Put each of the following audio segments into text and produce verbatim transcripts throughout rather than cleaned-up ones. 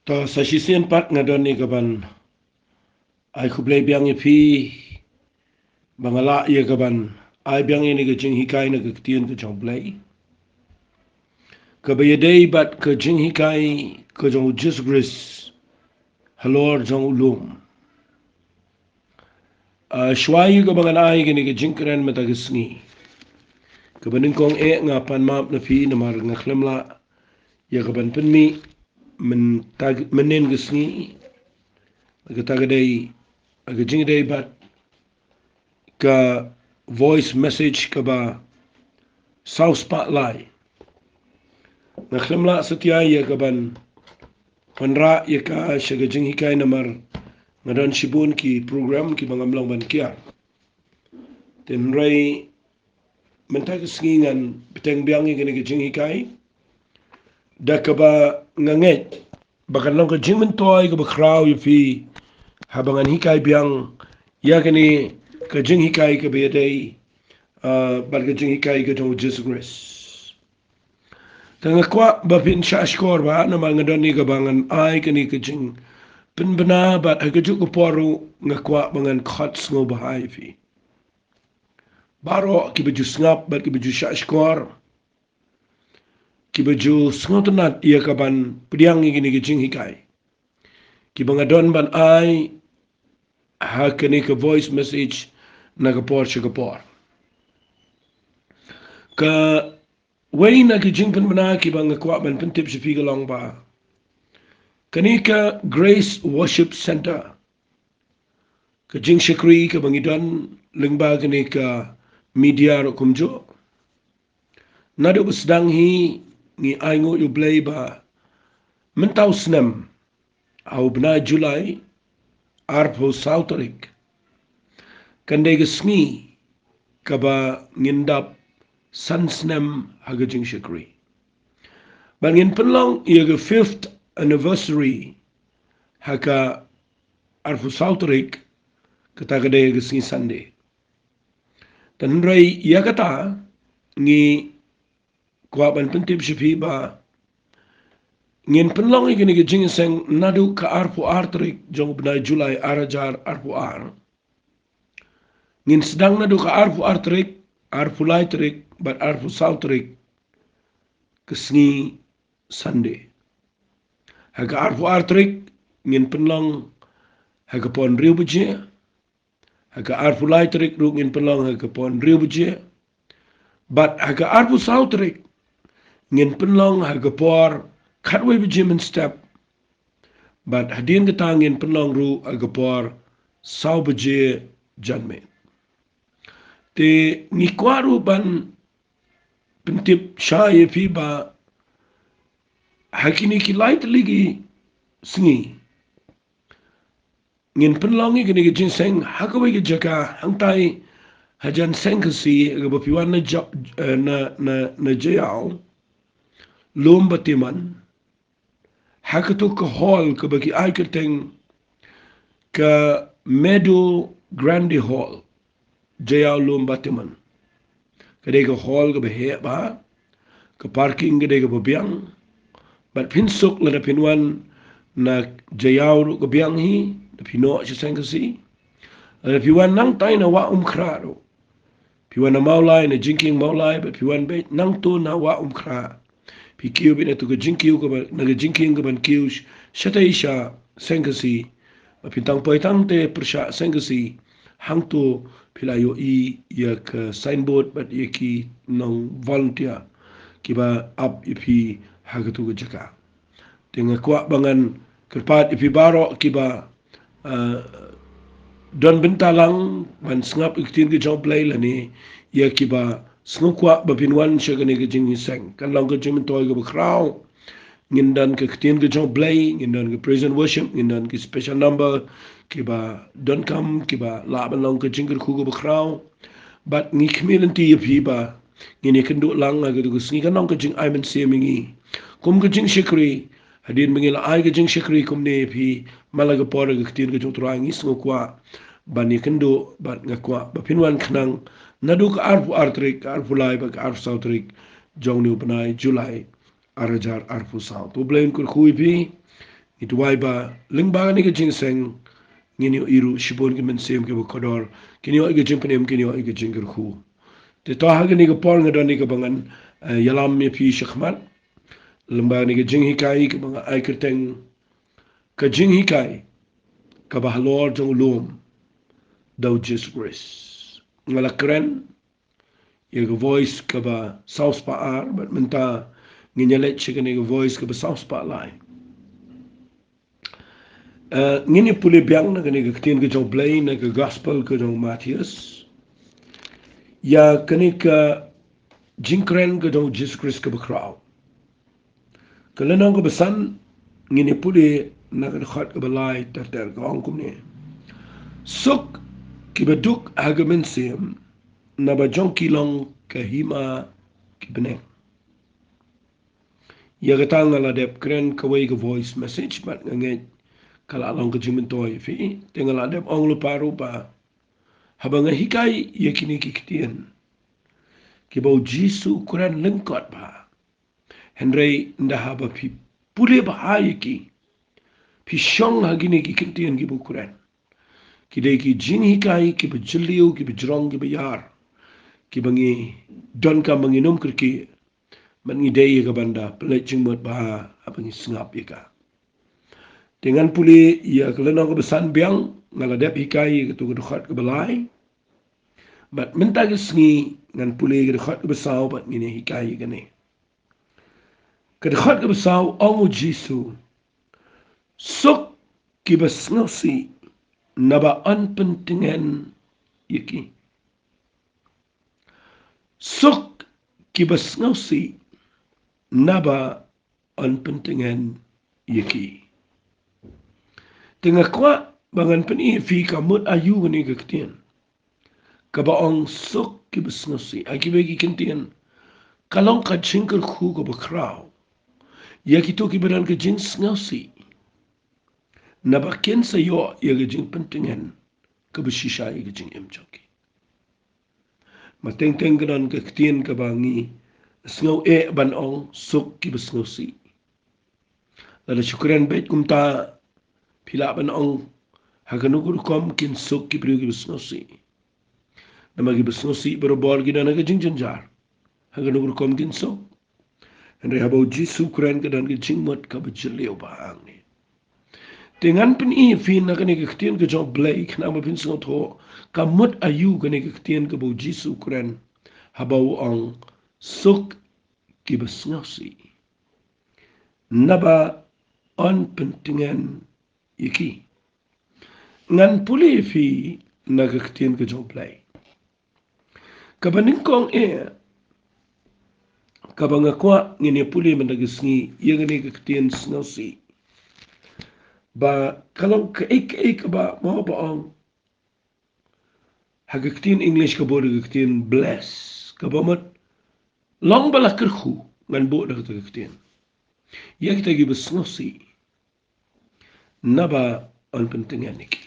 Ta sa shisien pat nga don ïa ka ban ai khublei biang ïa phi ba nga lah ïa ka ban ai biang ïa kane ka jinghikai na ka ktien ka jong U Blei, kaba ïadei bad ka jinghikai ka jong u Jisu Khrist halor jong u lum. Ah, shuwa ïa kaba ngan ai kane ka jingkren mynta ka sngi, kaba nyngkong eh nga pan map na phi namar nga khlem lah ïa ka ban pynmih mynta, mynnin ka sngi. Kata ka dei ka jingdei bad ka voice message kaba saw spah lai. Nga khlem lah satia ïa ka ban wanrah ïa ka sha ka jinghikai namar nga don shibun ki program kiba ngam long ban kiar. Te hynrei mynta ka sngi ngan bteng biang ïa kane ka jinghikai da kaba nga ngeit ba kan long ka jingmyntoi kaba khraw ïa phi haba ngan hikai biang ïa kane ka jinghikai kaba ïadei, ah, bad ka jinghikai ka jong u Jisu Khrist. Te nga kwah ba phin shah shkor ba namar nga don ïa kaba ngan ai kane ka jingpynbna bad ha kajuh ka por ruh nga kwah ba ngan khot sngewbha ïa phi baroh kiba ju sngap bad kiba ju shah shkor, kiba ju sngewtynnat ïa ka ban pdiang ïa kane ka jinghikai kiba nga don ban ai ha kane ka voice message na ka por sha ka por. Kawei na ki jingpynbna kiba nga kwah ban pyntip sha phi ka long ba kane ka Grace Worship Centre, ka jingshakri kaba ngi don lyngba kane ka media ruh kumjuh, naduh ba sdang hi ngi ainguh ïa U Blei ba mynta u snem ha u bnai July arphew saw tarik kan dei ka sngi kaba ngin dap san snem ha ka jingshakri. Bad ngin pynlong ïa ka fifth anniversary ha ka arphew saw tarik, kata ka dei ka sngi Sunday. Te hynrei ïa kata ngi kwah ban pyntip sha phi ba ngin pynlong ïa kane ka jingïaseng naduh ka arphew ar tarik jong u bnai July ar hajar arphew ar. Ngin sdang naduh ka arphew ar tarik, arphew lai tarik bad arphew saw tarik, ka sngi Sunday. Ha ka arphew ar tarik ngin pynlong ha ka por hynriew baje. Ha ka arphew lai tarik ruh ngin pynlong ha ka por hynriew baje. Bad ha ka arphew saw tarik ngin pynlong ha ka por khatwei baje mynstep. Bad hadien kata ngin pynlong ruh ha ka por saw baje janmiet. Te ngi kwah ruh ban pyntip shai ïa phi ba ha kine ki lai tylli ki sngi ngin pynlong ïa kine ki jingïaseng ha kawei ka jaka hangtai hajan Seng Khasi, kaba phi wan na Jop-, eh, na, na, na Jaïaw, Lum Batiman, ha katu ka hall kaba ki ai kyrteng ka Meadow Grande Hall, Jaïaw Lum Batiman. Ka dei ka hall kaba heh bha, ka parking ka dei kaba biang. Bad phin suk lada phin wan na Jaïaw ruh ka biang hi, da phi noh sha Seng Khasi. Lada phi wan nangtai na Wah Umkhrah ruh, phi wan na Mawlai, na jingkieng Mawlai, bad phi wan beit nangtu na Wah Umkhrah, phi kiew beit na tu ka jingkiew kaba, na ka jingkieng kaban kiew sh-, shatei sha Seng Khasi. Ba phin tang poi tang te pyrshah Seng Khasi, hangtu phi la ïohi ïa ka signboard bad ïa ki nong volunteer kiba ap ïa phi ha katu ka jaka. Te nga kwah ba ngan kyrpad ïa phi baroh kiba, ah, don bynta lang ban sngap ïa ka ktien ka jong U Blei lane ïa kiba sngewkwah ba phin wan sha kane ka jingïaseng. Kan long ka jingmyntoi kaba khraw. Ngin don ka ktien ka jong U Blei, ngin don ka praise and worship, ngin don ki special number kiba donkam, kiba lah ban long ka jingkyrkhu kaba khraw. Bad ngi khmih lynti ïa phi ba ngin ïakynduh lang ha katu ka sngi, kan long ka jingai mynsiem ïa ngi kum ka jingshakri. Hadien ba ngi la ai ka jingshakri kumne ïa phi man la ka por ha ka ktien ka jong U Trai, ngi sngewkwah ban ïakynduh bad nga kwah ba phin wan khnang naduh ka arphew ar tarik, ka arphew lai bad ka arphew saw tarik jong une u bnai July ar hajar arphew saw. To U Blei un kyrkhu ïa phi, Ngi duwai ba lyngba kane ka jingïaseng ngin ïohi ruh shibun ki mynsiem kiba kordor, kin ïohi ka jingpynim, kin ïohi ka jingkyrkhu. Te to ha kane ka por nga don ïa kaba ngan, eh, ïalam ïa phi shakhmat lyngba kane ka jinghikai kaba nga ai kyrteng, ka jinghikai kaba halor jong u lum da u Jisu Khrist. Nga la kren ïa ka voice kaba saw spah ar, bad mynta ngin ïaleit sha kane ka voice kaba saw spah lai. Eh, ngin ïa pule biang na kane ka ktien ka jong u Blei na ka gospel ka jong u Mathaios, ïa kane ka jingkren ka jong u Jisu Khrist kaba khraw. Ka lynnong kaba san, ngin ïa pule na ka dkhot kaba lai ter ter, ka ong kumne: Suk kiba duk ha ka mynsiem, naba jong ki long ka hima ki bneng. Ïa kata nga la dep kren kawei ka voice message, bad nga ngeit ka la long ka jingmyntoi ïa phi. Te nga la dep ong lypa ruh ba haba nga hikai ïa kine ki ktien kiba u Jisu u kren lyngkot bha, hynrei ynda haba phi pule bha ïa ki, phi shong ha kine ki ktien kiba u kren, ki dei ki jinghikai kiba jylliew, kiba jrong, kiba ïar, kiba ngi donkam ba ngin ym kyrkieh, bad ngi dei ïa ka ban da pynleit jingmut bha haba ngi sngap ïa ka. Te ngan pule ïa ka lynnong kaba san biang, nga la dep hikai ïa kato ka dkhot kaba lai. Bad mynta ka sngi ngan pule ïa ka dkhot kaba saw bad ngin ïa hikai ïa kane. Ka dkhot kaba saw, ong u Jisu: Suk kiba sngewsih, naba yn pyntngen ïa ki. Suk kiba sngewsih, naba yn pyntngen ïa ki. Te nga kwah ba ngan pyni ïa phi ka mut aïu kane ka ktien kaba ong suk kiba sngewsih. Ha kiwei ki ktien ka long ka jingkyrkhu kaba khraw ïa kito kiba don ka jingsngewsih, naba kin sa ïoh ïa ka jingpyntngen kaba shisha ïa ka jingim jong ki. Mar teng teng ka don ka ktien kaba ngi sngewieit ban ong suk kiba sngewsih. Lada shu kren beit kumta, phi lah ban ong ha kano ka rukom kin suk ki briew kiba sngewsih. Namar kiba sngewsih barabor ki don ha ka jingjynjar, ha kano ka rukom kin suk. Hynrei haba u Jisu u kren ka don ka jingmut kaba jylliew bha hangne. Te ngan pyni ïa phi na kane ka ktien ka jong u Blei khnang ba phin sngewthuh ka mut aïu kane ka ktien kaba u Jisu u kren haba u ong suk kiba sngewsih, naba yn pyntngen ïa ki. Ngan pule ïa phi na ka ktien ka jong u Blei. Kaba nyngkong eh kaba nga kwah ngin ïa pule mynta ka sngi ïa kane ka ktien sngewsih, ba ka long kaei kaei kaba mo ba ong ha ka ktien English ka bud da ka ktien bless, kaba mut long ba la kyrkhu, ngan bud da kata ka ktien ïa kita kiba sngewsih, naba yn pyntngen ïa ki.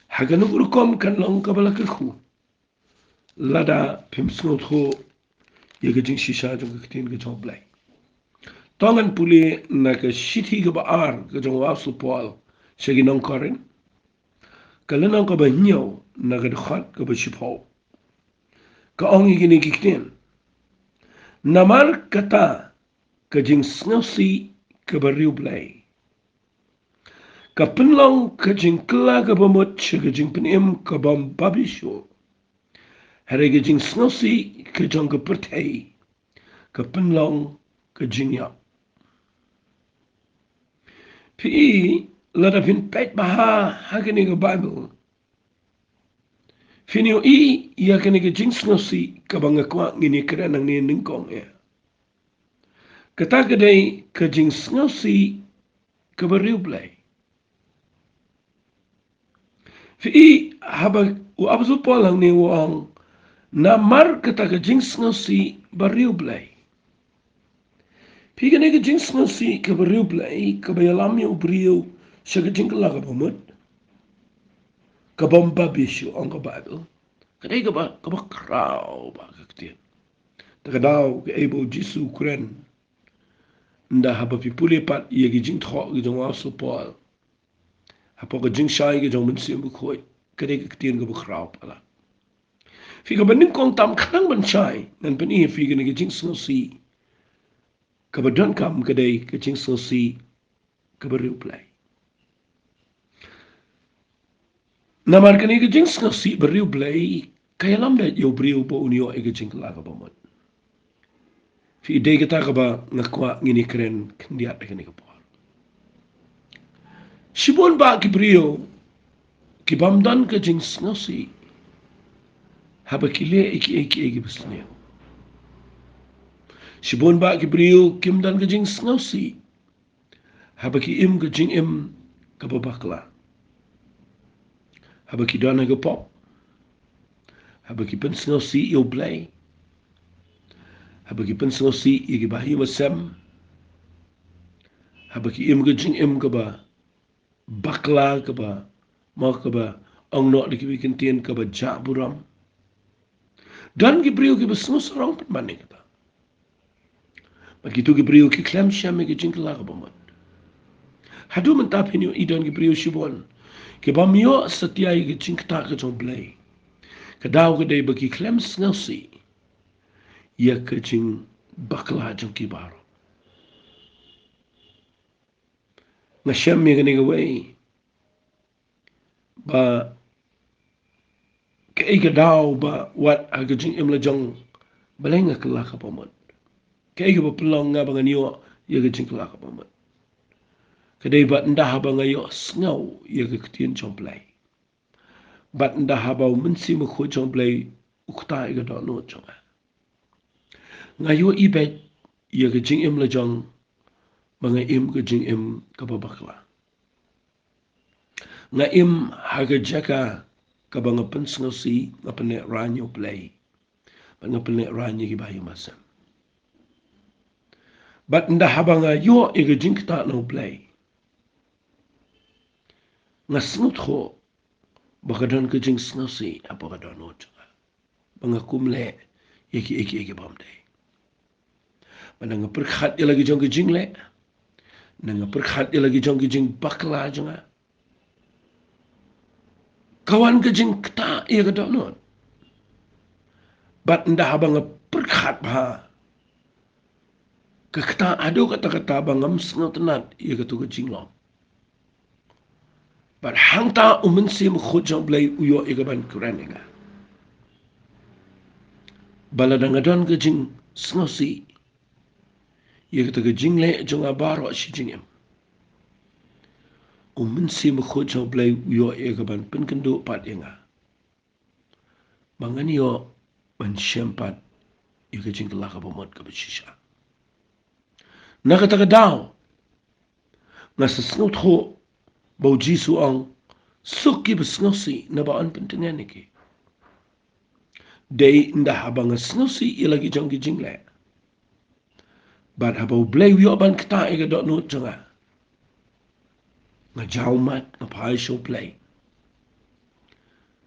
Ha kano ka rukom kan long kaba la kyrkhu lada phim sngewthuh ïa ka jingshisha jong ka ktien ka jong u Blei. To ngan pule na ka shithi kaba ar ka jong u Apostol Paul sha ki nong Korinth, ka lynnong kaba hynñiew na ka dkhot kaba shiphew. Ka ong ïa kine ki ktien: Namar kata ka jingsngewsih kaba riewblei ka pynlong ka jingkylla kaba mut sha ka jingpynim ka bym babish shuh, hynrei ka jingsngewsih ka jong ka pyrthei ka pynlong ka jingïap. Phi i, lada phin peit bha ha kane ka Baibl, phin ïohi ïa kane ka jingsngewsih kaba nga kwah ngin ïa kren nangne nyngkong eh. Kata ka dei ka jingsngewsih kaba riewblei. Phi i, haba u Apostol Paul hangne u ong namar kata ka jingsngewsih ba riewblei. Phi, kane ka jingsngewsih kaba riewblei kaba ïalam ïa u briew sha ka jingkylla kaba mut, ka bym babish shuh, ong ka Baibl. Ka dei kaba, kaba khraw bha ka ktien. Te ka daw kaei ba u Jisu u kren Nda haba phi pule pat ïa ki jingthoh ki jong u Apostol Paul hapoh ka jingshai ki jong u Mynsiem Bakhuid, ka dei ka ktien kaba khraw palat. Phi, kaba nyngkong tam khnang ban shai, ngan pyni ïa phi kane ka jingsngewsih kaba donkam, ka dei ka jingsngewsih kaba riewblei. Namar kane ka jingsngewsih ba riewblei ka ïalam beit ïa u briew ba un ïoh ïa ka jingkylla kaba mut. Phi, dei kata kaba nga kwah ngin ïakren khyndiat ha kane ka por. Shibun bah ki briew ki bym don ka jingsngewsih haba ki leh ïa kiei kiei kiba sniew. Shibun bah ki briew kim don ka jingsngewsih haba ki im ka jingim kaba bakla, haba ki don ha ka pop, haba ki pynsngewsih ïa U Blei, haba ki pynsngewsih ïa ki bahaïing bahasem, haba ki im ka jingim kaba bakla, kaba, mo, kaba ong noh da kiwei ki ktien, kaba jah burom. Don ki briew kiba sngewsarong pynban ïa kata. Bad kito ki briew ki khlem shem ïa ka jingkylla kaba mut. Haduh mynta phin ïohi don ki briew shibun ki bym ïoh satia ïa ka jingktah ka jong U Blei. Ka daw ka dei ba ki khlem sngewsih ïa ka jingbakla jong ki baroh. Nga shem ïa kane kawei, ba kaei ka daw ba wat ha ka jingim la jong, balei nga kylla kaba mut? Kaei kaba pynlong nga ba ngan ïoh ïa ka jingkylla kaba mut? Ka dei bad ynda haba nga ïohsngew ïa ka ktien jong U Blei, bad ynda haba U Mynsiem Bakhuid jong U Blei u ktah ïa ka dohnud jong nga, nga ïohi beit ïa ka jingim la jong ba nga im ka jingim kaba bakla. Nga im ha ka jaka kaba nga pynsngewsih, nga pynlehraiñ ïa U Blei, bad nga pynlehraiñ ïa ki bahaïing bahasem. Bad ynda haba nga ïoh ïa ka jingktah na U Blei, nga sngewthuh ba ka don ka jingsngewsih hapoh ka dohnud jong nga, ba nga kum leh ïa kiei kiei ki bym dei. Bad nga pyrkhat ïa la ki jong ki jingleh, nga pyrkhat ïa la ki jong ki jingbakla jong nga, ka wan ka jingktah ïa ka dohnud. Bad ynda haba nga pyrkhat bha, ka ktah haduh katta katta ba ngam sngewtynnat ïa kato ka jinglong. Bad hangta U Mynsiem Bakhuid jong U Blei u ïoh ïa kaban kren ïa nga, ba lada nga don ka jingsngewsih ïa kata ka jingleh jong nga baroh shi jingim, U Mynsiem Bakhuid jong U Blei u ïoh ïa kaban pynkynduh pat ïa nga, ba ngan ïoh ban shem pat ïa ka jingkylla kaba mut kaba shisha. Na kata ka daw, nga sa sngewthuh ba U Jisu u ong, suk kiba sngewsih, naba yn pyntngen ïa ki. Dei ynda haba nga sngewsih ïa la ki jong ki jingleh, bad haba U Blei u ïoh ban ktah ïa ka dohnud jong nga, nga jaw mat, nga phai sha U Blei,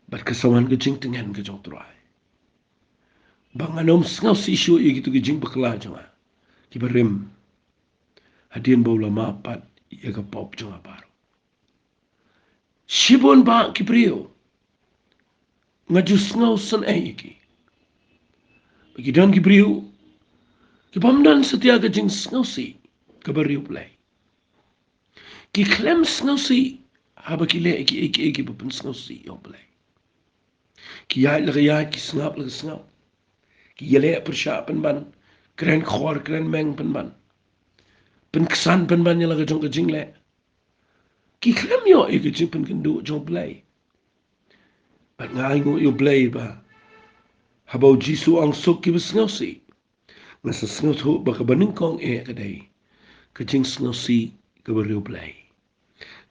bad ka sa wan ka jingtngen ka jong U Trai, ba ngan ym sngewsih shuh ïa kito ki jingbakla jong nga kiba rim, hadien ba u la map pat ïa ka pop jong nga baroh. Shibun bah ki briew, nga ju sngewsynei ïa ki, ba ki don ki briew ki bym don satia ka jingsngewsih kaba riewblei. Ki khlem sngewsih haba ki leh kiei kiei kiba pynsngewsih ïa U Blei. Ki ïaid la ka ïaid, ki sngap la ka sngap, ki ïaleh pyrshah pynban, kren khor kren meng pynban, pynksan pynban ïa la ka jong ka jingleh. Ki khlem ïoh ïa ka jingpynkynduh jong U Blei. Bad nga ainguh ïa U Blei ba haba U Jisu u ong suk kiba sngewsih, nga sa sngewthuh ba kaba nyngkong eh ka dei ka jingsngewsih kaba riewblei.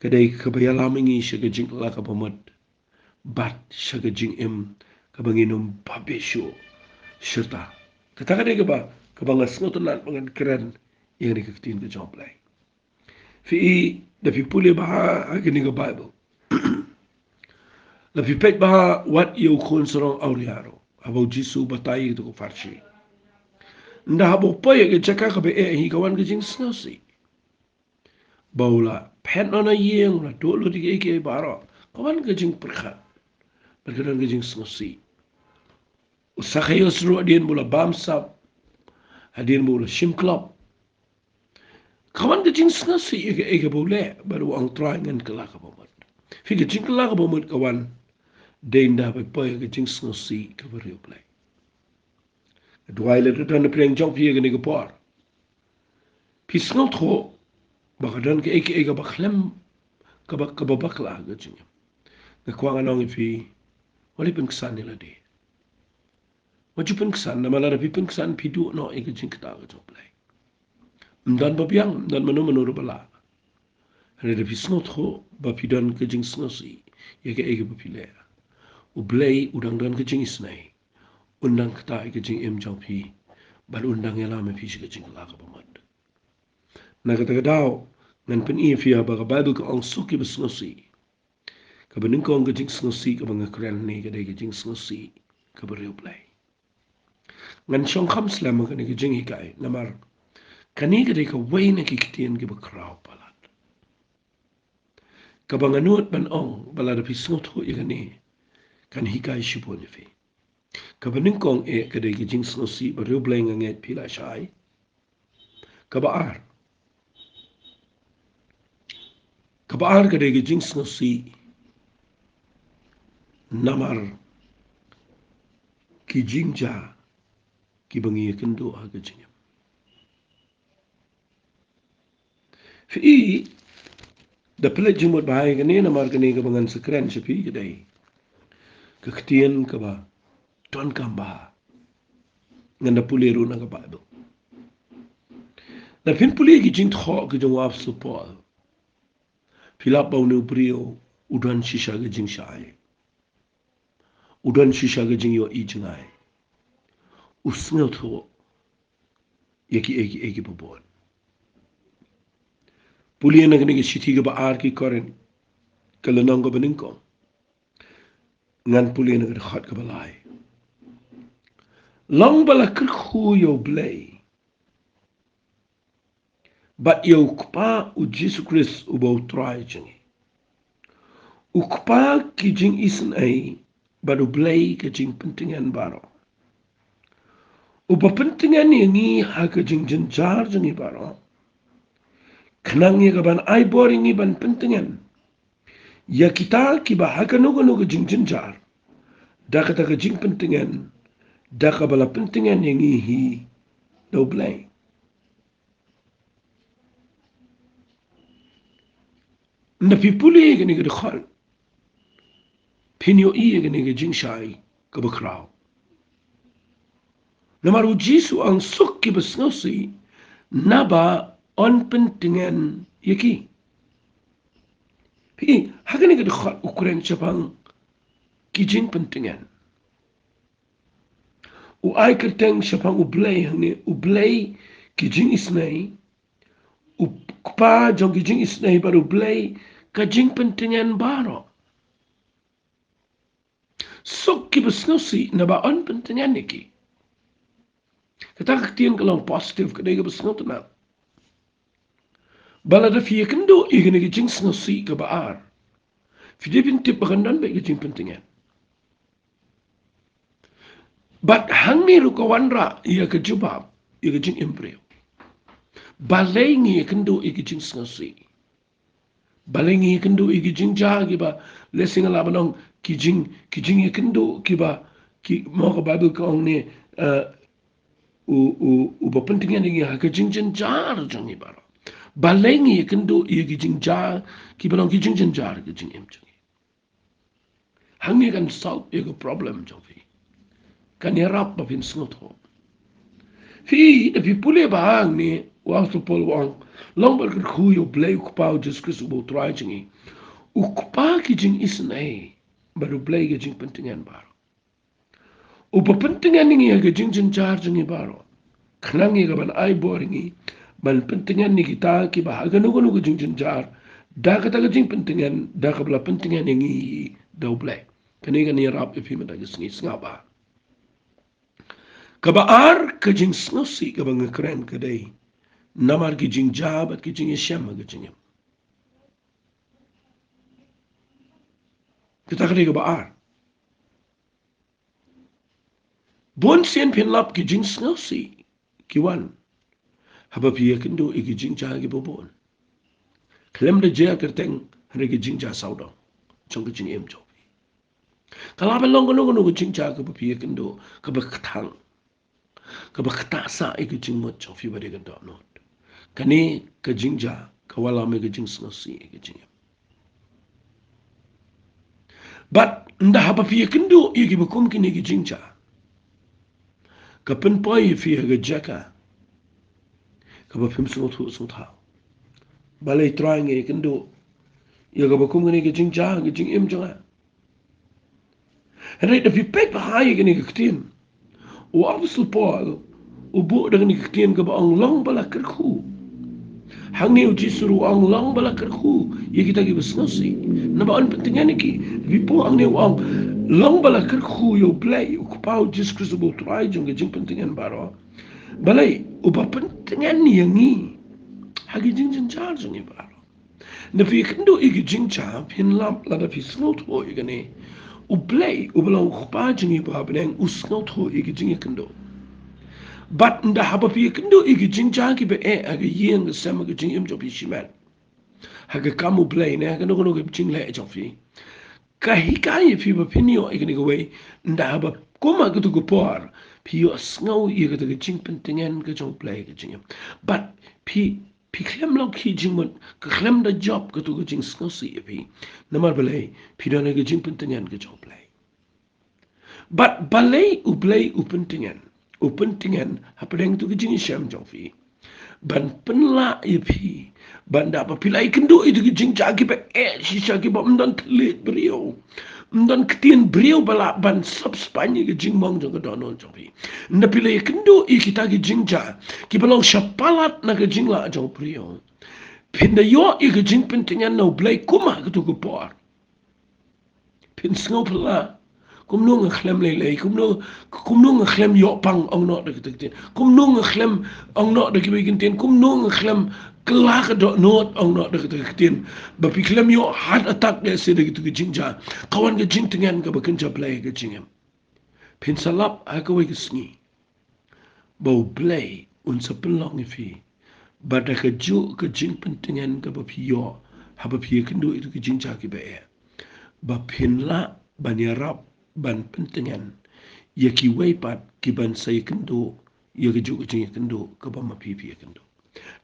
Ka dei kaba ïalam ïa ngi sha ka jingkylla kaba mut, bad sha ka jingim kaba ngin ym bha beh shuh shirta. Kata ka dei kaba, kaba nga sngewtynnat ba ngan kren ïa kane ka ktien ka jong U Blei. Phi i, da phi pule bha ha kane ka Baibl, la phi peit bha wat ïa u khun sarong awria ruh, haba U Jisu u batai ïa kito ki Pharisi, Ynda haba u poi ïa ka jaka kaba eh hi ka wan ka jingsngewsih. Ba u la phet noh na ïing, u la duh lut ïa kiei kiei baroh. Ka wan ka jingpyrkhat. Bad ka don ka jingsngewsih. U Sakhaïos ruh hadien ba u la bamsap, hadien ba u la shim klop, ka wan ka jingsngewsih ïa kaei kaba u leh, bad u ong Trai ngan kylla kaba mut. Phi, ka jingkylla kaba mut ka wan dei ynda ba poi ïa ka jingsngewsih kaba riewblei. Ka duwai lada don na pdeng jong phi ïa kane ka por, phi sngewthuh ba ka don kaei kaei kaba khlem, kaba, kaba bakla ha ka jingim. Nga kwah ngan ong ïa phi, wat leit pynksan ïa lade. Wat ju pynksan, namar lada phi pynksan phi duh noh ïa ka jingktah ka jong U Blei. Ym don ba biang, ym don mano mano ruh ba lah. Hynrei lada phi sngewthuh ba phi don ka jingsngewsih ïa kaei kaba phi leh, U Blei u dang don ka jingisynei. Un dang ktah ïa ka jingim jong phi, bad un dang ïalam ïa phi sha ka jingkylla kaba mut. Na kata ka daw, ngan pyni ïa phi ba ka Baibl ka ong suk kiba sngewsih. Kaba nyngkong ka jingsngewsih kaba nga kren hangne ka dei ka jingsngewsih kaba riewblei. Ngan shongkham slem ha kane ka jinghikai, namar kane ka dei kawei na ki ktien kiba khraw palat, kaba nga nud ban ong ba lada phi sngewthuh ïa kane, kan hikai shibun ïa phi. Kaba nyngkong eh ka dei ka jingsngewsih ba riewblei, nga ngeit phi la shai. Kaba ar. Kaba ar ka dei ka jingsngewsih namar ki jingjia kiba ngi ïakynduh ha ka jingim. Phi, da phi leit jingmut bha ïa kane, namar kane kaba ngan sa kren sha phi ka dei ka ktien kaba donkam bha. Ngan da pule ruh na ka Baibl. Lada phin pule ki jingthoh ki jong u Apostol Paul, phi lap ba une u briew u don shisha ka jingshai. U don shisha ka jingïohi jngai. U sngewthuh ïa kiei kiei kiba bun. Pule na kane ka shithi kaba ar ki Korinth, ka lynnong kaba nyngkong. Ngan pule na ka dkhot kaba lai. Long ba la kyrkhu ïa U Blei bad ïa U Kpa U Jisu Khrist uba U Trai jong ngi. U Kpa ki jingisynei bad U Blei ka jingpyntngen baroh, uba pyntngen ïa ngi ha ka jingjynjar jong ngi baroh, khnang ïa kaban ai bor ïa ngi ban pyntngen ïa kita kiba ha kano kano ka jingjynjar da kata ka jingpyntngen, da kaba la pyntngen ïa ngi hi da U Blei. Ynda phi pule ïa kane ka dkhot, phin ïohi ïa kane ka jingshai kaba khraw. Namar U Jisu u ong suk kiba sngewsih, naba yn pyntngen ïa ki. Phi, ha kane ka dkhot u kren shaphang ki jingpyntngen. U ai kyrteng shaphang U Blei hangne, U Blei ki jingisynei, U Kpa jong ki jingisynei bad U Blei ka jingpyntngen baroh. Suk kiba sngewsih naba yn pyntngen ïa ki. Kata ka ktien ka long positive, ka dei kaba sngewtynnat. Ba lada phi ïakynduh ïa kane ka jingsngewsih kaba ar, phi dei ban tip ba kan don beit ka jingpyntngen. Bad hangne ruh ka wanrah ïa ka jubab ïa ka jingim briew. Balei ngi ïakynduh ïa ka jingsngewsih? Balei ngi ïakynduh ïa ki jingjia kiba, lehse nga lah ban ong ki jing, ki jingïakynduh kiba, ki, mo ka Baibl ka ong ne, eh, u, u, uba pyntngen ïa ngi ha ka jingjynjar jong ngi baroh. Balei ngi ïakynduh ïa ki jingjia kiba long ki jingjynjar ka jingim jong ngi? Hangne kan solve ïa ka problem jong phi. Kan ïarap ba phin sngewthuh. Phi, da phi pule bha hangne, u Apostol Paul u ong, long ba la kyrkhu ïa U Blei U Kpa U Jisu Khrist uba U Trai jong ngi. U Kpa ki jingisynei bad U Blei ki jingpyntngen baroh, uba pyntngen ïa ngi ha ka jingjynjar jong ngi baroh, khnang ïa kaban ai bor ïa ngi ban pyntngen ïa kita kiba ha kano kano ka jingjynjar da kata ka jingpyntngen, da kaba la pyntngen ïa ngi da U Blei. Kane kan ïarap ïa phi mynta ka sngi, sngap bha. Kaba ar ka jingsngewsih kaba nga kren ka dei namar ki jingjia bad ki jingïashem ha ka jingim. Kata ka dei kaba ar. Bun sien phin lap ki jingsngewsih ki wan haba phi ïakynduh ïa ki jingjia kiba bun. Khlem da jia kyrteng hynrei ki jingjia sawdong jong ka jingim jong phi. Ka lah ban long kano kano ka jingjia kaba phi ïakynduh kaba kthang, kaba ktah sah ïa ka jingmut jong phi ba dei ka dohnud. Kane ka jingjia ka wallam ïa ka jingsngewsih ïa ka jingim. Bad ynda haba phi ïakynduh ïa kiba kum kine ki jingjia, ka pynpoi ïa phi ha ka jaka kaba phim sngewthuh sngewthaw. Balei Trai nga ïakynduh ïa kaba kum kine ki jingjia ha ka jingim jong nga? Hynrei da phi peit bha ïa kane ka ktien, u Apostol Paul u buh da kane ka ktien kaba ong long ba la kyrkhu. Hangne u Jisu ruh u ong long ba la kyrkhu ïa kita kiba sngewsih. Naba yn pyntngen ïa ki. Da phi buh hangne u ong long ba la kyrkhu ïa U Blei, U Kpa U Jisu Khrist uba U Trai jong ka jingpyntngen baroh. Balei uba pyntngen ïa ngi ha ki jingjynjar jong ngi baroh. Ynda phi ïakynduh ïa ki jingjia, phin lap lada phi sngewthuh ïa kane, U Blei uba long U Kpa jong ngi uba ha bneng u sngewthuh ïa ki jingïakynduh. Bad ynda haba phi ïakynduh ïa ki jingjia kiba eh ha ka ïing ka sem ha ka jingim jong phi shimet, ha ka kam U Blei ne ha kano kano ka jingleh jong phi, ka hikai ïa phi ba phin ïoh ïa kane kawei, ynda haba kum ha kato ka por phi ïohsngew ïa kata ka jingpyntngen ka jong U Blei ha ka jingim. Bad phi phi khlem long khih jingmut, ka khlem da jop kato ka jingsngewsih ïa phi. Namar balei? Phi don ha ka jingpyntngen ka jong U Blei. Bad balei U Blei u pyntngen? U pyntngen hapdeng kato ka jingïashem jong phi ban pynlah ïa phi, ban da ba phi la ïakynduh ïa kato ka jingjia kiba eh shisha, kiba ym don thylliej briew, ym don ktien briew ba lah ban sop spah ïa ka jingmong jong ka dohnud jong phi. Ynda phi la ïakynduh ïa kita ki jingjia kiba long shapalat na ka jinglah jong u briew, phin da ïoh ïa ka jingpyntngen na U Blei kum ha kato ka por. Phin sngew phylla, kumno nga khlem lei lei, kumno, kumno nga khlem ïoh pang, ong noh da kata ka ktien. Kumno nga khlem, ong noh da kiwei ki ktien, kumno nga khlem kylla ka dohnud, ong noh da kata ka ktien. Ba phi khlem ïoh heart attack lehse da kata ka jingjia. Ka wan ka jingtngen kaba kynja blei ha ka jingim. Phin sa lap ha kawei ka sngi ba U Blei un sa pynlong ïa phi, ba da kajuh ka jingpyntngen kaba phi ïoh haba phi ïakynduh ïa kato ka jingjia kiba eh, ba phin lah ban ïarap ban pyntngen ïa kiwei pat kiban sa ïakynduh ïa kajuh ka jingïakynduh kaba ma phi phi ïakynduh.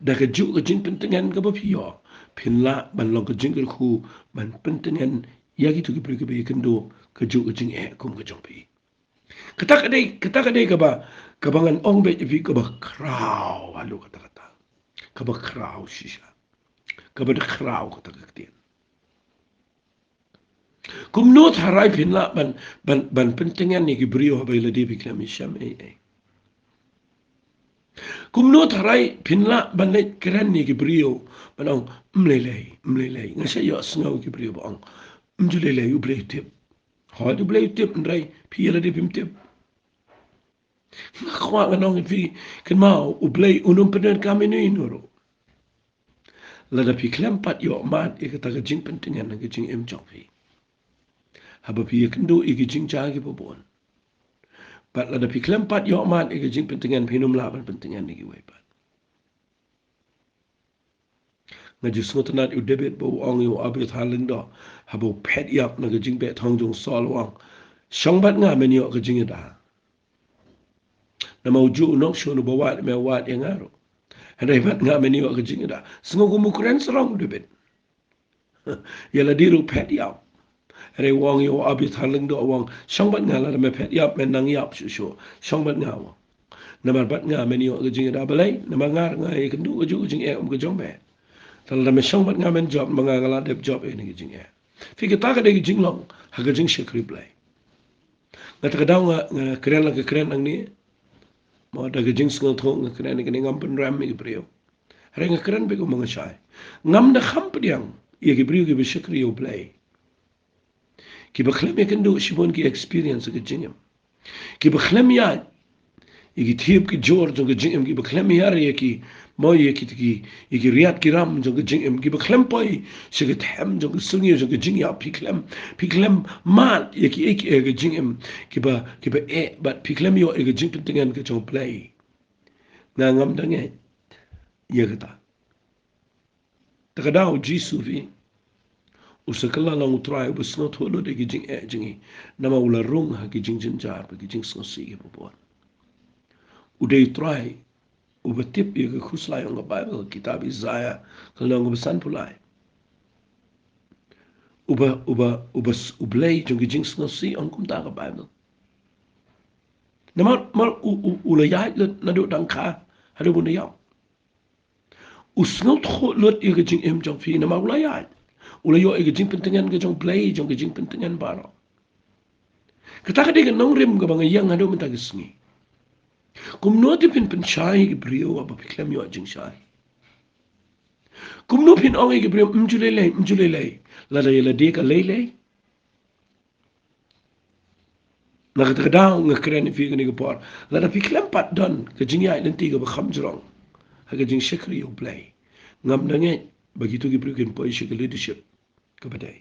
Da kajuh ka jingpyntngen kaba phi ïoh, phin lah ban long ka jingkyrkhu ban pyntngen ïa kito ki briew kiba ïakynduh kajuh ka jingeh kum ka jong phi. Kata ka dei, kata ka dei kaba, kaba ngan ong beit ïa phi kaba khraw, haduh katta katta. Kaba khraw shisha. Kaba da khraw kata ka ktien. Kumno tharai phin lah ban, ban, ban pyntngen ïa ki briew haba ïa lade phi khlem ïashem ei ei? Kumno tharai phin lah ban leit kren ïa ki briew ban ong, ym lei lei, ym lei lei? Nga shait ïohsngew ïa ki briew ba ong, ym ju lei lei, U Blei u tip. Hooid, U Blei u tip, hynrei phi ïa lade phim tip. Nga kwah ngan ong ïa phi, kynmaw, U Blei un ym pyndonkam ïano ïano ruh lada phi khlem pat ïoh mad ïa kata ka jingpyntngen ha ka jingim jong phi haba phi ïakynduh ïa ki jingjia kiba bun. Bad lada phi khlem pat ïoh mad ïa ka jingpyntngen, phin ym lah ban pyntngen ïa kiwei pat. Nga ju sngewtynnad ïa u David ba u ong ïa u Abiathar lyngdoh haba u phet ïap na ka jingbeh thong jong u Saul, u ong, shong bad nga men ïoh ka jingïada. Namar u juh u nongshun uba wad, me wad ïa nga ruh. Hynrei bad nga men ïoh ka jingïada. Sngew kum u kren sarong u David. Ïa lade ruh phet ïap. Hynrei u ong ïa u Abiathar lyngdoh, u ong, shong bad nga, lada me phet ïap, me nang ïap shuh shuh. Shong bad nga, u ong. Namar bad nga men ïoh ka jingïada. Balei? Namar nga, nga ïakynduh kajuh ka jingeh kum ka jong me. Te lada me shong bad nga men jop, ma nga nga la dep jop ïa kane ka jingeh. Phi, kata ka dei ka jinglong ha ka jingshakri Blei. Nga, te ka daw nga, nga kren la ka kren hangne, mo, da ka jingsngewthuh nga kren ïa kane, ngam pynrem ïa ki briew. Hynrei nga kren beit kumba nga shai. Ngam da kham pdiang ïa ki briew kiba shakri ïa U Blei, kiba khlem ïakynduh shibun ki experience ha ka jingim, kiba khlem ïaid Ïa ki thiep ki jor jong ka jingim kiba khlem hiar ïa ki, mo ïa ki, ki, ïa ki riat ki ram jong ka jingim kiba khlem poi sha ka them jong ka syrngiew jong ka jingïap, phi khlem, phi khlem mad ïa ki, ïa ki, ïa ka jingim kiba, kiba eh, bad phi khlem ïoh ïa ka jingpyntngen ka jong U Blei. Nga ngam da ngeit ïa kata. Te ka daw Jisu phi, u sa kylla long U Trai uba sngewthuh lut ïa ki jingeh jong ngi, namar u la rung ha ki jingjynjar bad ki jingsngewsih kiba bun. U dei U Trai uba tip ïa ka khuslai jong ka Baibl, kitab Isaïah, ka lynnong kaba sanphew lai. Uba, uba, uba s-, U Blei jong ki jingsngewsih, ong kumta ka Baibl. Namar, namar u, u, u la ïaid lut naduh dang kha haduh bun da ïap. U sngewthuh lut ïa ka jingim jong phi namar u la ïaid. U la ïoh ïa ka jingpyntngen ka jong U Blei jong ka jingpyntngen baroh. Kata ka dei ka nongrim kaba nga ïeng haduh mynta ka sngi. Kumno te phin pynshai ïa ki briew haba phi khlem ïoh jingshai? Kumno phin ong ïa ki briew, "Ym ju lei lei, ym ju lei lei," lada ïa lade ka lei lei? Na kata ka daw nga kren ïa phi kane ka por, lada phi khlem pat don ka jingïaid lynti kaba kham jrong ha ka jingshakri ïa U Blei, ngam da ngeit ba kito ki briew kin poi sha ka leadership kaba dei.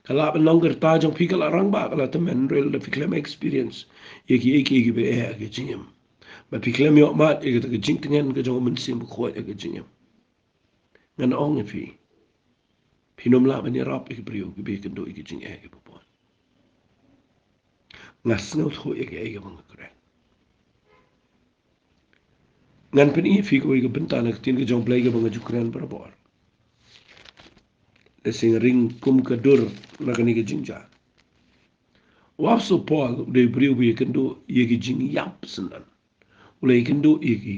Ka lah ban long ka rta jong phi, ka lah rangbah, ka lah tymmen, hynrei lada phi khlem experience ïa ki, ïa ki, ïa kiba eh ha ka jingim, bad phi khlem ïoh mad ïa kata ka jingtngen ka jong U Mynsiem Bakhuid ha ka jingim, ngan ong ïa phi, phin ym lah ban ïarap ïa ki briew kiba ïakynduh ïa ki jingeh kiba bun. Nga sngewthuh ïa kaei kaba nga kren. Ngan pyni ïa phi kawei ka bynta na ka ktien ka jong U Blei kaba nga ju kren barabor. Lehse nga ring kum ka dur na kane ka jingjia. U Apostol Paul u dei u briew uba ïakynduh ïa ki jingïap syndon. U la ïakynduh ïa ki,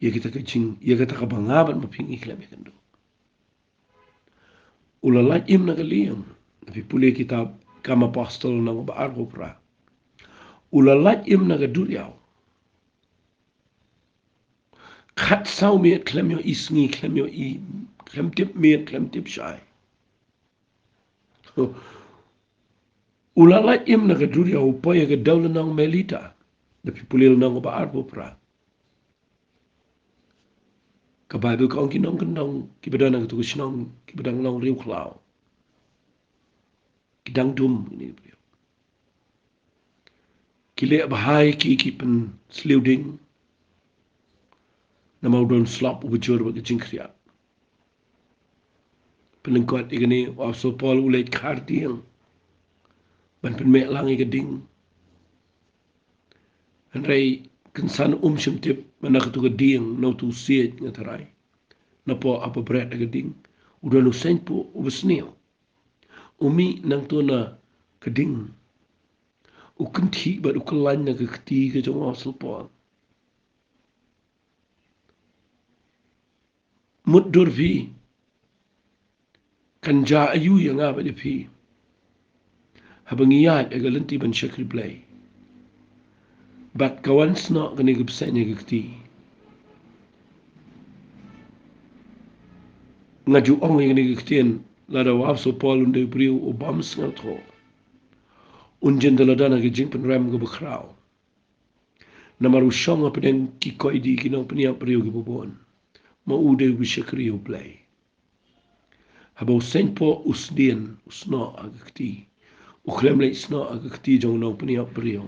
ïa kita ka jing, ïa kata kaba nga bad ma phi ngi khlem ïakynduh. U la lait im na ka lieng, phi pule kitab Kam Apostol lynnong ba arphew phra. U la lait im na ka duriaw. Khatsaw miet khlem ïoh i sngi, khlem ïoh i, khlem tip miet, khlem tip shai. U la lait im na ka duriaw, u poi ha ka dewlynnong Melita. Da phi pule lynnong ba arphew phra, ka Baibl ka ong ki nongkyndong kiba don ha kato ka shnong kiba dang long riewkhlaw, ki dang dum kine ki briew. Ki leh bha ïa ki, ki pynsliw ding. Namar u don slap uba jur bad ka jingkhriat. Pynlyngkot ïa kane, u Apostol Paul u leit khar dieng ban pynmeh lang ïa ka ding. Hynrei kynsan um shym tip ba na kato ka dieng, na uto u siej, nga tharai, napoh haba bret ïa ka ding, u don u seiñpoh uba sniew. U mih nangto na ka ding, u kynthih bad u kyllain na ka kti ka jong u Apostol Paul. Mutdur phi, kan jia aiu ïa nga bad ïa phi haba ngi ïaid ha ka lynti ban shakri Blei, bad ka wan snoh kane ka bseiñ ha ka kti? Nga ju ong ïa kane ka ktien, lada u Apostol Paul un dei u briew u bym sngewthuh, un jin da la don ha ka jingpynrem kaba khraw. Namar u shong hapdeng ki koidi, ki nongpynïap briew kiba bun. Ma u dei uba shakri ïa U Blei. Haba u seiñpoh u sdien, u snoh ha ka kti, u khlem leit snoh ha ka kti jong u nongpynïap briew.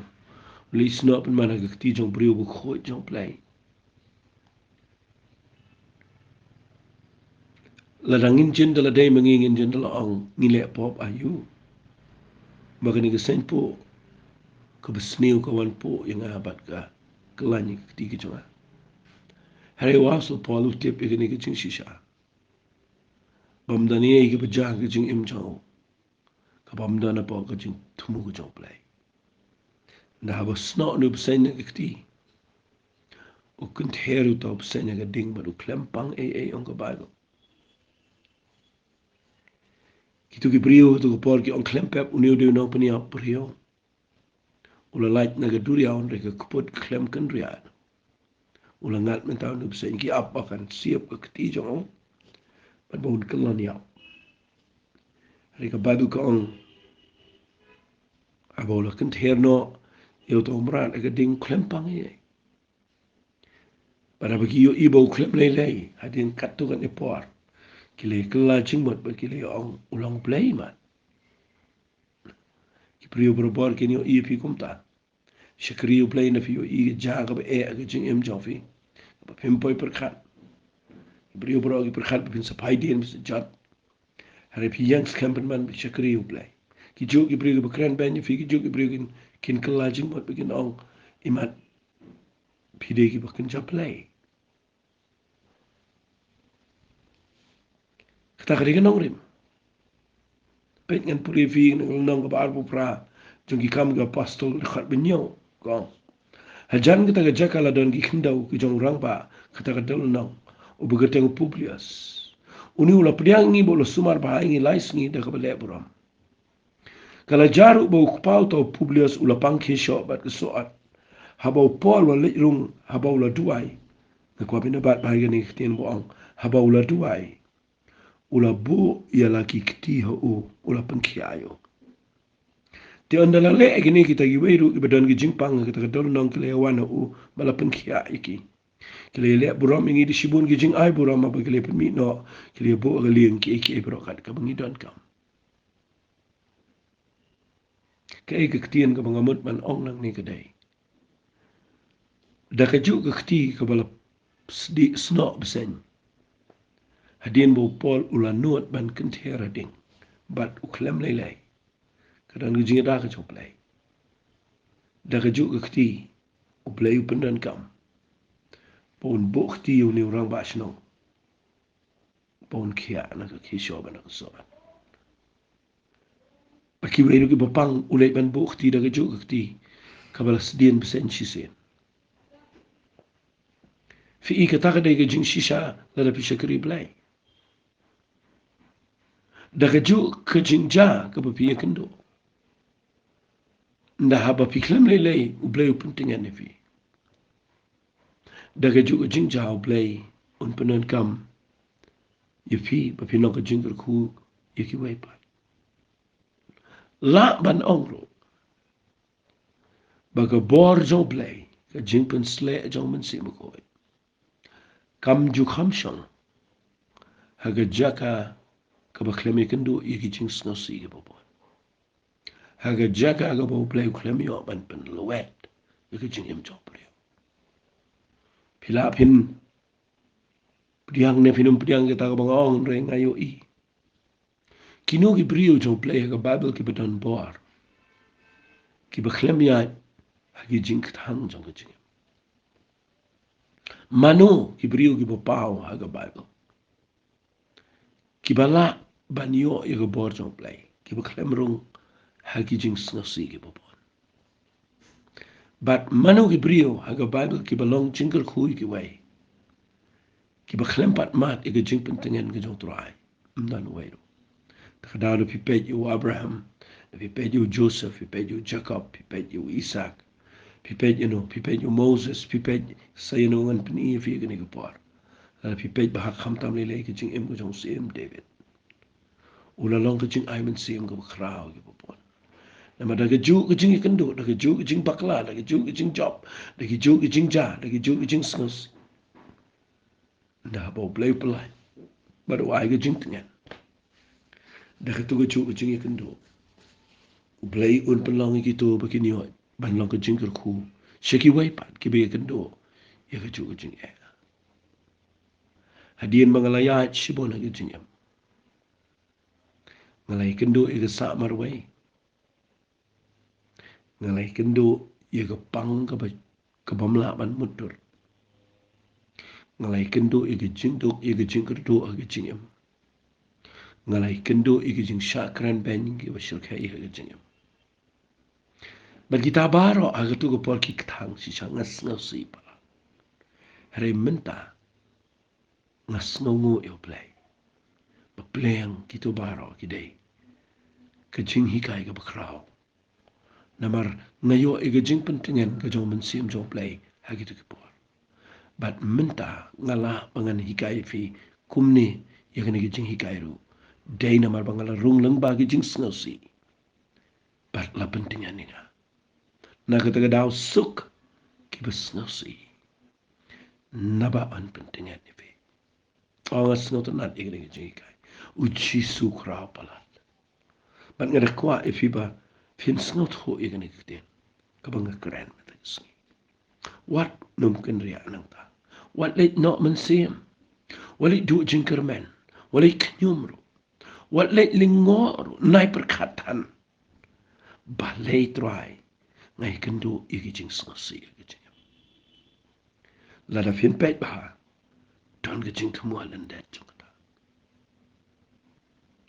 U leit snoh pynban ha ka kti jong u briew bakhuid jong U Blei. Lada ngin jin da la dei ma ngi, ngin jin da la ong, ngi leh pop aiu ba kane ka seiñpoh kaba sniew ka wan poh ïa nga bad ka kyllain ïa ka kti ka jong nga? Hynrei u Apostol Paul u tip ïa kane ka jingshisha. Bym don ei ei kaba jia ha ka jingim jong u kaba ym don hapoh ka jingthmu ka jong U Blei. Nda haba snoh une u bseiñ na ka kti, u kynther uta u bseiñ ha ka ding bad u khlem pang ei ei, ong ka Baibl. Kito ki briew ha kato ka por ki ong khlem pep une u dei u nongpynïap briew. U la lait na ka duriaw, hynrei ka kput khlem kynriah. U la ngat mynta une u bseiñ, ki ap ba kan siep ka kti jong u bad ba un kyllon ïap. Hynrei ka Baibl ka ong, haba u la kynther noh ïa uta u mrad ha ka ding khlem pang ei ei. Bad haba ki ïohi ba u khlem lei lei, hadien katto katne por, ki la kylla jingmut bad ki la ong u long Blei mat. Ki briew barabor kin ïohi ïa phi kumta. Shakri U Blei na phi ïohi ka jaka kaba eh ha ka jingim jong phi, kaba phim poi pyrkhat. Ki briew baroh ki pyrkhat ba phin sa phai dien, phin sa jot. Hynrei phi ïeng skhem pynban ba shakri U Blei. Kijuh ki briew kiba kren beiñ ïa phi, kijuh ki briew kin, kin kylla jingmut bad kin ong, i mat, phi dei kiba kynja Blei. Kata ka dei ka nongrim. Peit, ngan pule ïa phi na ka lynnong kaba arphew phra jong Ki Kam ki Apostol, dkhot ba hynñiew, ka ong: Hajan kata ka jaka la don ki khyndew ki jong u rangbah kata ka dewlynnong, uba kyrteng u Publius. Une u la pdiang ïa ngi bad u la sumar bha ïa ngi lai sngi da kaba leh burom. Ka la jia ruh ba u kpa uta u Publius u la pang khie shoh bad ka soh-at. Haba u Paul u la leit rung, haba u la duwai. Nga kwah phin ïohi bad ba ha kane ka ktien ba ong, haba u la duwai, u la buh ïa la ki kti ha u, u la pynkhiah ïa u. Te ynda la leh ïa kine, kita kiwei ruh kiba don ki jingpang ha kata ka dewlynnong ki la ïa wan ha u bad la pynkhiah ïa ki. Ki la ïa leh burom ïa ngi da shibun ki jingai burom, haba ki la ïa pynmih noh, ki la ïa buh ha ka lieng kiei kiei baroh kat kaba ngi donkam. Kaei ka ktien kaba nga mut ban ong nangne ka dei, da kajuh ka kti kaba la sdieh snoh bseiñ, hadien ba u Paul u la nud ban kynther ha ding, bad u khlem lei lei, ka don ka jingïada ka jong U Blei. Da kajuh ka kti U Blei u pyndonkam ba un buh kti ïa une u rangbah shnong, ba un khiah na ka khie shoh bad na ka soh-at. Bad kiwei ruh kiba pang u leit ban buh kti da kajuh ka kti kaba la sdien bseiñ shisien. Phi i, kata ka dei ka jingshisha lada phi shakri Blei. Da kajuh ka jingjia kaba phi ïakynduh, ynda haba phi khlem lei lei, U Blei u pyntngen ïa phi. Da kajuh ka jingjia U Blei un pyndonkam ïa phi ba phin long ka jingkyrkhu ïa kiwei pat. Lah ban ong ruh ba ka bor jong U Blei, ka jingpynsleh jong U Mynsiem Bakhuid, kam ju kham shong ha ka jaka kaba khlem ïakynduh ïa ki jingsngewsih kiba bun, ha ka jaka kaba U Blei u khlem ïoh ban pynlwet ïa ka jingim jong u briew. Phi lah phin pdiang ne phin ym pdiang kita kaba nga ong, hynrei nga ïohi kino ki briew jong U Blei ha ka Baibl kiba don bor, kiba khlem ïaid ha ki jingkthang jong ka jingim? Mano ki briew kiba paw ha ka Baibl, kiba lah ban ïoh ïa ka bor jong U Blei, kiba khlem rung ha ki jingsngewsih kiba bun? Bad mano ki briew ha ka Baibl kiba long jingkyrkhu ïa kiwei, kiba khlem pat mad ïa ka jingpyntngen ka jong U Trai? Ym don uwei ruh. Te ka daw, da phi peit ïa u Abraham, da phi peit ïa u Joseph, phi peit ïa u Jakob, phi peit ïa u Isaak, phi peit ïa no, phi peit ïa u Moses, phi peit sa ïa no, ngan pyni ïa phi ha kane ka por. Lada phi peit bha, khamtam lei lei ka jingim ka jong u Syiem David, u la long ka jingai mynsiem kaba khraw kiba bun. Namar da kajuh ka jingïakynduh, da kajuh ka jingbakla, da kajuh ka jingjop, da kajuh ka jingjia, da kajuh ka jingsngewsih, ynda haba U Blei u pyllait bad u ai ka jingtngen, da kato kajuh ka jingïakynduh, U Blei un pynlong ïa kito ba kin ïoh ban long ka jingkyrkhu sha kiwei pat kiba ïakynduh ïa kajuh ka jingeh. Hadien ba nga la ïaid shibun ha ka jingim, nga la ïakynduh ïa ka sah marwei. Nga la ïakynduh ïa ka pang kaba, ka bym lah ban mutdur. Nga la ïakynduh ïa ka jingduk, ïa ka jingkyrduh ha ka jingim. Nga la ïakynduh ïa ka jingshah kren beiñ kiba shyrkhei ha ka jingim. Bad kita baroh ha kato ka por ki kthang shisha, nga sngewsih palat. Hynrei mynta nga sngewnguh ïa U Blei ba pliang kito baroh ki dei ka jinghikai kaba khraw. Namar nga ïoh ïa ka jingpyntngen ka jong U Mynsiem jong U Blei ha kito ki por. Bad mynta nga lah ba ngan hikai ïa phi kumne ïa kane ka jinghikai ruh, dei namar ba nga la rung lyngba ki jingsngewsih bad la pyntngen ïa nga. Na kata ka daw suk kiba sngewsih, naba yn pyntngen ïa phi. Ong, nga sngewtynnad ïa kane ka jinghikai. U Jisu Khraw palat. Bad nga da kwah ïa phi ba phin sngewthuh ïa kane ka ktien kaba nga kren mynta ka sngi. Wat nym kynriah nangta. Wat leit noh mynsiem. Wat leit duh jingkyrmen. Wat leit khñium ruh. Wat leit lyngngoh ruh, nai pyrkhat than. Balei Trai nga ïakynduh ïa ki jingsngewsih ïa ki jingim? Lada phin peit bha, don ka jingthmu ha lyndet jong kata.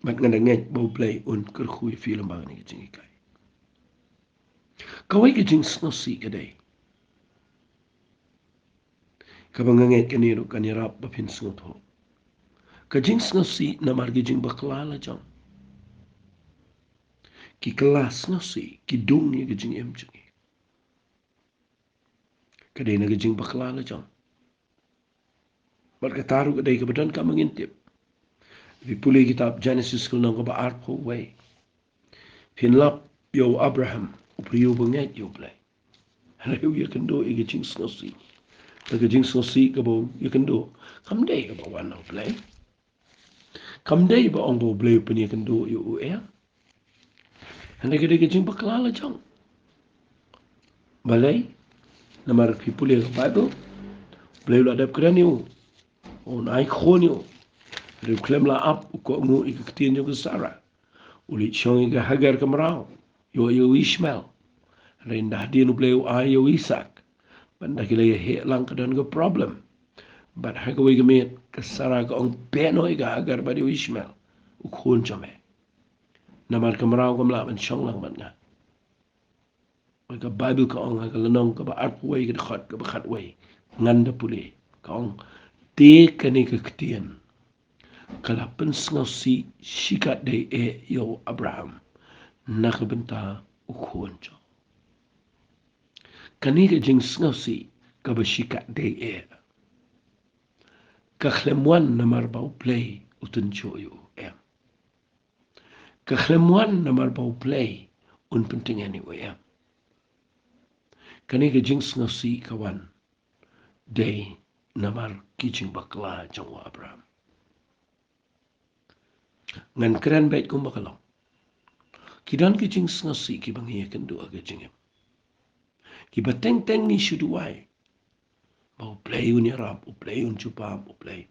Bad nga da ngeit ba U Blei un kyrkhu ïa phi lyngba kane ka jinghikai. Kawei ka jingsngewsih ka dei kaba nga ngeit kane ruh kan ïarap ba phin sngewthuh. Ka jingsngewsih namar ki jingbakla la jong. Ki kylla sngewsih, ki dung ïa ka jingim jong ngi. Ka dei na ka jingbakla la jong. Bad kata ruh ka dei kaba donkam ba ngin tip. Phi pule kitab Genesis ka lynnong kaba arphew wei. Phin lap ïa u Abraham, u briew ba ngeit ïa U Blei. Hynrei u ïakynduh ïa ka jingsngewsih. Te ka jingsngewsih kaba u ïakynduh kam dei kaba wan na U Blei. Kam dei ba ong ba U Blei u pynïakynduh ïa u, eh. Hynrei ka dei ka jingbakla la jong. Balei? Namar phi pule ka Baibl, U Blei u la dep kren ïa u, un ai khun ïa u. Hynrei u khlem lah ap, u kohnguh ïa ka ktien jong ka Sara. U leit shong ïa ka Hagar ka mraw, ïoh ïa u Ishmael. Hynrei ynda hadien U Blei u ai ïa u Isaak. Bad ynda ki la ïaheh lang ka don ka problem. Bad ha kawei ka miet ka Sara ka ong, beh noh ïa ka Hagar bad ïa u Ishmael, u khun jong me. Namar ka mraw kam lah ban shong lang bad nga. Bad ka Baibl ka ong ha ka lynnong kaba arphew wei ka dkhot kaba khatwei, ngan da pule, ka ong, te kane ka ktien ka la pynsngewsih shikatdei eh ïa u Abraham na ka bynta u khun jong. Kane ka jingsngewsih kaba shikatdei eh ka khlem wan namar ba U Blei u tynjuh ïa u, em. Ka khlem wan namar ba U Blei un pyntngen ïa u, em. Kane ka jingsngewsih ka wan dei namar ki jingbakla jong u Abraham. Ngan kren beit kumba ka long. Ki don ki jingsngewsih kiba ngi ïakynduh ha ka jingim, kiba teng teng ngi shu duwai ba U Blei un ïarap, U Blei un jubab, U Blei.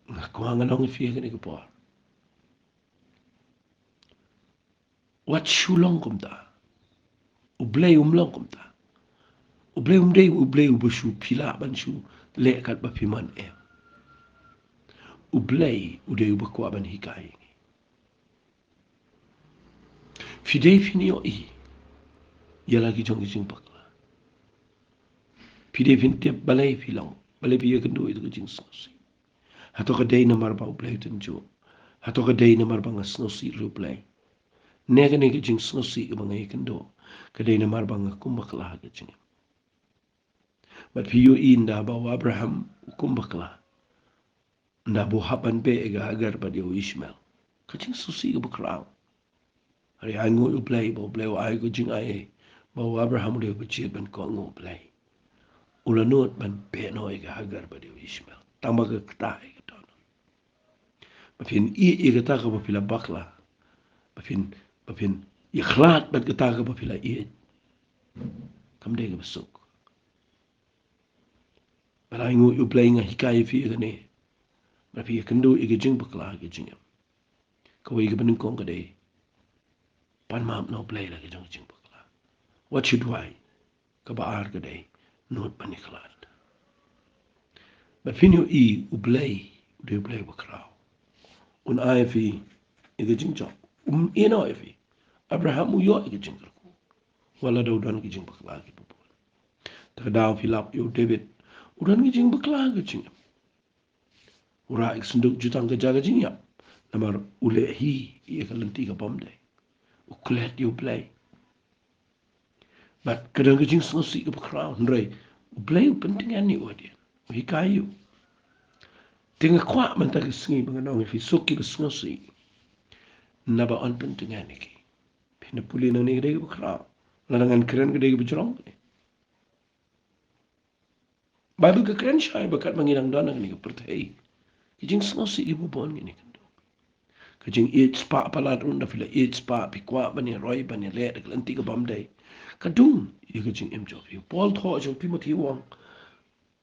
Nga kwah ngan ong ïa phi ha kane ka por, wat shu long kumta. U Blei um long kumta. U Blei um dei U Blei uba shu phi lah ban shu leh katba phi mon, em. U Blei u dei uba kwah ban hikai ïa ngi. Phi dei phin ïohi ïa la ki jong ki jingbakla. Phi dei phin tip balei phi long, balei phi ïakynduh ïa ka jingsngewsih. Hato ka dei namar ba U Blei u tynjuh? Hato ka dei namar ba nga sngewsih ïa U Blei? Ne kane ka jingsngewsih kaba nga ïakynduh ka dei namar ba nga kum bakla ha ka jingim? Bad phi ïohi ynda ba u Abraham u kum bakla, ynda ba u hap ban beh ïa ka Hagar bad ïa u Ishmael, ka jingsngewsih kaba khraw. Hynrei ainguh ïa U Blei ba U Blei u ai ka jingai ba u Abraham u dei uba jied ban kohnguh U Blei. U la nud ban beh noh ïa ka Hagar bad ïa u Ishmael. Tang ba ka kata ïa ka don. Ba phin ïeit ïa kata kaba phi la bakla, ba phin, ba phin ïakhlad bad kata kaba phi la ïeit, kam dei kaba suk. Bad ainguh ïa U Blei, nga hikai ïa phi ïa kane, ba phi ïakynduh ïa ka jingbakla ha ka jingim. Kawei kaba nyngkong ka dei, pan map na U Blei la ka jong ka jingbakla. Wat shu duwai. Kaba ar ka dei, nud ban ïakhlad. Bad phin ïohi U Blei u dei U Blei uba khraw. Un ai ïa phi ïa ka jingjop. Um ïehnoh ïa phi. Abraham u ïoh ïa ka jingkyrkhu, wat la da u don ki jingbakla kiba bun. Te ka daw phi lap ïa u David, u don ki jingbakla ha ka jingim. U rah ïa ka synduk jutang ka jaka jingïap namar u leh hi ïa ka lynti kabym dei. U klet ïa U Blei. Bad ka don ka jingsngewsih kaba khraw, hynrei U Blei u pyntngen ïa u hadien, u hikai ïa u. Te nga kwah mynta ka sngi ba ngan ong ïa phi, suk kiba sngewsih, naba yn pyntngen ïa ki. Phin da pule nangne, ka dei kaba khraw. Lada ngan kren ka dei kaba jrong kane. Baibl ka kren shai ba katba ngi dang don ha kane ka pyrthei, ki jingsngewsih kiba bun ngi ïakynduh. Ka jingïeit spah palat ruh, lada phi la ïeit spah, phi kwah ban ïaroi, ban ïaleh da ka lynti kaba ym dei, ka dung ïa ka jingim jong phi. U Paul thoh jong Timothi u ong,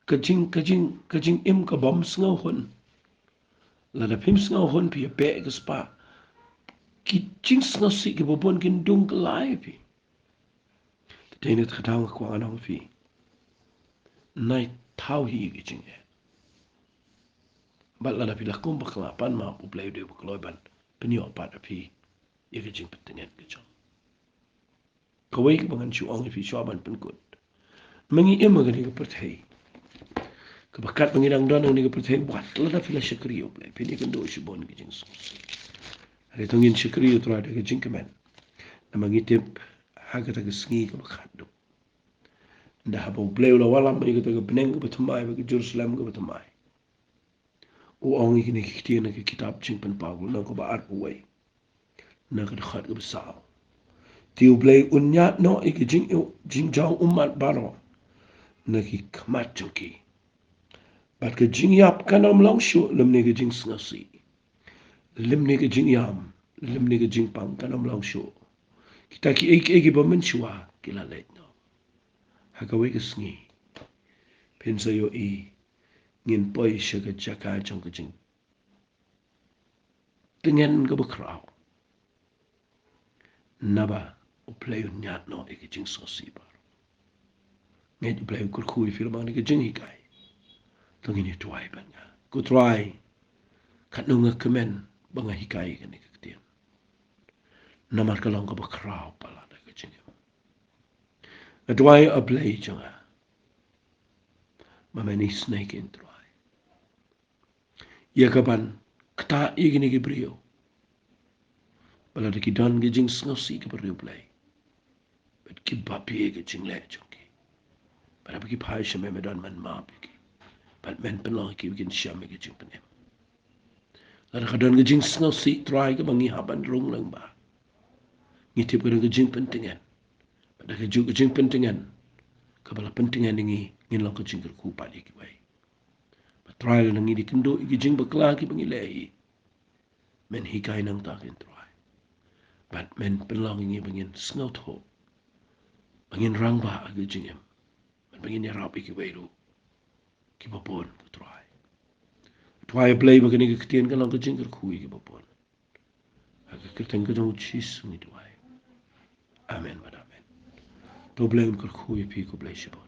ka jing, ka jing, ka jingim kaba ym sngewhun. Lada phim sngewhun, phi ïabeh ka spah, ki jingsngewsih kiba bun kin dung kylla ïa phi. Te dei na kata ka daw nga kwah ngan ong ïa phi, nai thaw hi ïa ka jingeh. Bad lada phi la kum bakla, pan map, U Blei u dei uba kloi ban pynïoh pat ïa phi ïa ka jingpyntngen ka jong. Kawei kaba ngan shu ong ïa phi shuwa ban pynkut. Ma ngi im ha kane ka pyrthei kaba katba ngi dang don ha kane ka pyrthei, wat lada phi la shakri ïa U Blei, phin ïakynduh shibun ki jingsngewsih. Hynrei to ngin shakri ïa U Trai da ka jingkmen. Namar ngi tip ha kata ka sngi kaba khatduh, ynda haba U Blei u la wallam ïa kata ka bneng kaba thymmai bad ka Jerusalem kaba thymmai, u ong ïa kine ki ktien na ka kitab Jingpynpaw lynnong kaba arphew wei, na ka dkhot kaba saw. Te U Blei un ñiad noh ïa ka jing, jingjia ummat baroh na ki khmat jong ki, bad ka jingïap kan ym long shuh, lymne ka jingsngewsih, lymne ka jingïam, lymne ka jingpang kan ym long shuh. Kita kiei kiei kiba mynshuwa ki la leit noh. Ha kawei ka sngi phin sa ïohi ngin poi sha ka jaka jong ka jingtngen kaba khraw, naba U Blei un ñiad noh ïa ka jingsngewsih baroh. Ngeit U Blei u kyrkhu ïa phi namar kane ka jinghikai. To ngin ïa duwai bad nga. Ko Trai, katno nga kmen ba nga hikai kane ka ktien, namar ka long kaba khraw palat ha ka jingim. Nga duwai, A Blei jong nga, ba men isynei kein Trai ïa kaban ktah ïa kine ki briew ba lada ki don ki jingsngewsih kiba riewblei, bad kiba phi ïa ka jingleh jong ki, bad haba ki phai sha me, me don ban map ïa ki, bad men pynlong ïa ki ba kin shem ïa ka jingpynim. Lada ka don ka jingsngewsih Trai kaba ngi hap ban rung lyngba, ngi tip ka don ka jingpyntngen. Bad da kajuh ka jingpyntngen kaba la pyntngen ïa ngi, ngin long ka jingkyrkhu pat ïa kiwei. Bad Trai, lada ngi da kynduh ïa ki jingbakla kiba ngi leh hi, men hikai nangta kein Trai, bad men pynlong ïa ngi ba ngin sngewthuh, ba ngin rangbah ha ka jingim, bad ba ngin ïarap ïa kiwei ruh kiba bun, ko Trai. Trai, A Blei, ba kane ka ktien kan long ka jingkyrkhu ïa kiba bun. Ha ka kyrteng ka jong U Jisu ngi duwai. Amen bad amen. To U Blei un kyrkhu ïa phi, khublei shibun.